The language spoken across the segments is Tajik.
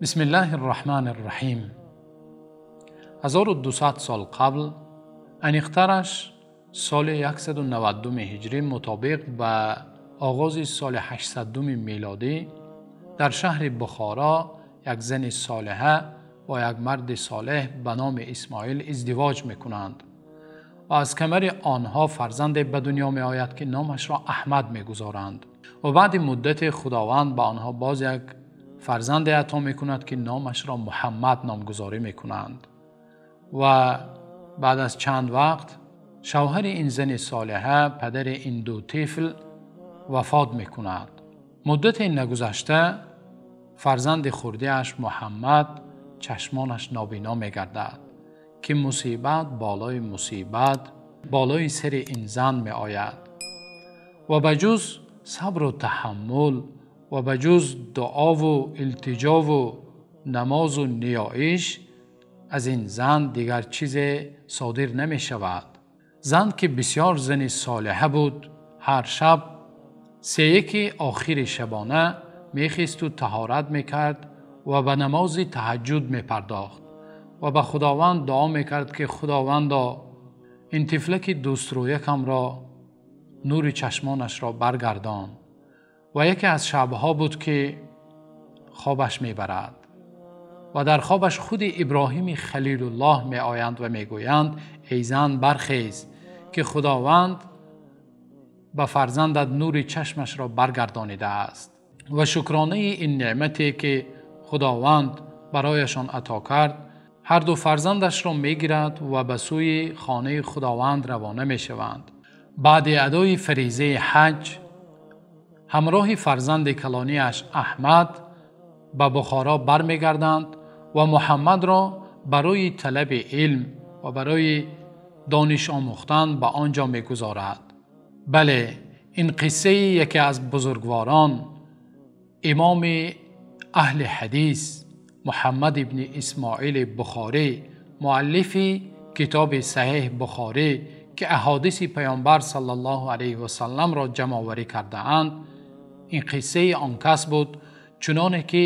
Бисмиллаҳир Раҳмонир Раҳим. 1200 сол қабл, аниқтараш соли 192 ҳиҷрӣ мутобиқ ба оғози соли 800 милодӣ, дар шаҳри Бухоро як зани солиҳа бо як марди солеҳ ба номи Исмоил издивоҷ мекунанд ва аз камари онҳо фарзанде ба дунё меояд, ки номашро Аҳмад мегузоранд. Ва баъди муддате Худованд ба онҳо боз як фарзанде ато мекунад, ки номашро Муҳаммад номгузорӣ мекунанд. Ва баъд аз чанд вақт шавҳари ин зани солиҳа, падари ин ду тифл, вафот мекунад. Муддате нагузашта фарзанди хурдиаш Муҳаммад чашмонаш нобино мегардад, ки мусибат болои мусибат болои сари ин зан меояд ва ба ҷуз сабру таҳаммул ва ба ҷуз дуову илтиҷову намозу ниёиш аз ин зан дигар чизе содир намешавад. Зан ки бисёр зани солиҳа буд, ҳар шаб сеяки охири шабона мехисту таҳорат мекард ва ба намози таҳаҷҷуд мепардохт ва ба Худованд дуо мекард, ки Худовандо, ин тифлаки дӯстрӯякамро нури чашмонашро баргардон. Ва яке аз шабҳо буд, ки хобаш мебарад ва дар хобаш худи Иброҳими Халилуллоҳ меоянд ва мегӯянд: эй зан, бархез, ки Худованд ба фарзандат нури чашмашро баргардонидааст. Ва шукронаи ин неъмате, ки Худованд барояшон ато кард, ҳар ду фарзандашро мегирад ва ба сӯи хонаи Худованд равона мешаванд. Баъди адои фаризаи ҳаҷ ҳамроҳи фарзанди калонияш Аҳмад ба Бухоро бармегарданд ва Муҳаммадро барои талаби илм ва барои дониш омӯхтан ба он ҷо мегузорад. Бале, ин қиссаи яке аз бузургворон, имоми аҳли ҳадис Муҳаммад ибни Исмоили Бухорӣ, муаллифи китоби Саҳеҳ Бухорӣ, ки аҳодиси Паёмбар саллаллоҳу алайҳи васалламро ҷамъоварӣ кардаанд, ин қиссаи он кас буд, чуноне ки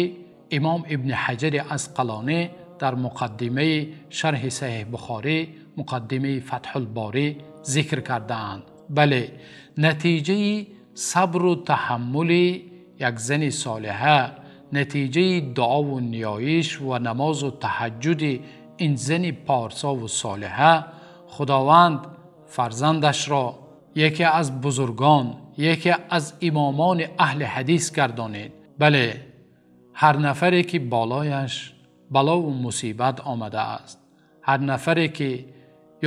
имом Ибни Ҳаҷари Асқалонӣ дар муқаддимаи шарҳи Саҳеҳ Бухорӣ, муқаддимаи Фатҳулборӣ зикр кардаанд. Бале, натиҷаи сабру таҳаммули як зани солиҳа, натиҷаи дуову ниёиш ва намозу таҳаҷҷуди ин зани порсову солиҳа, Худованд фарзандашро яке аз бузургон, яке аз имомони аҳли ҳадис гардонид. Бале, ҳар нафаре ки болояш балову мусибат омадааст, ҳар нафаре ки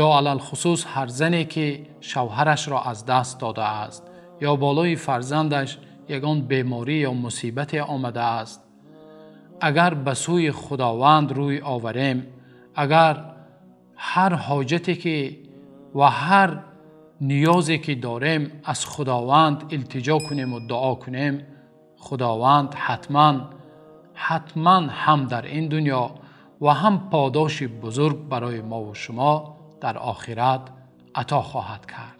ё алалхусус ҳар зане ки шавҳарашро аз даст додааст ё болои фарзандаш ягон беморӣ ё мусибате омадааст, агар ба сӯи Худованд рӯй оварем, агар ҳар ҳоҷате ки ва ҳар ниёзе ки дорем аз Худованд илтиҷо кунем ва дуо кунем, Худованд ҳатман ҳатман ҳам дар ин дунё ва ҳам подоши бузург барои мо ва шумо дар охират ато хоҳад кард.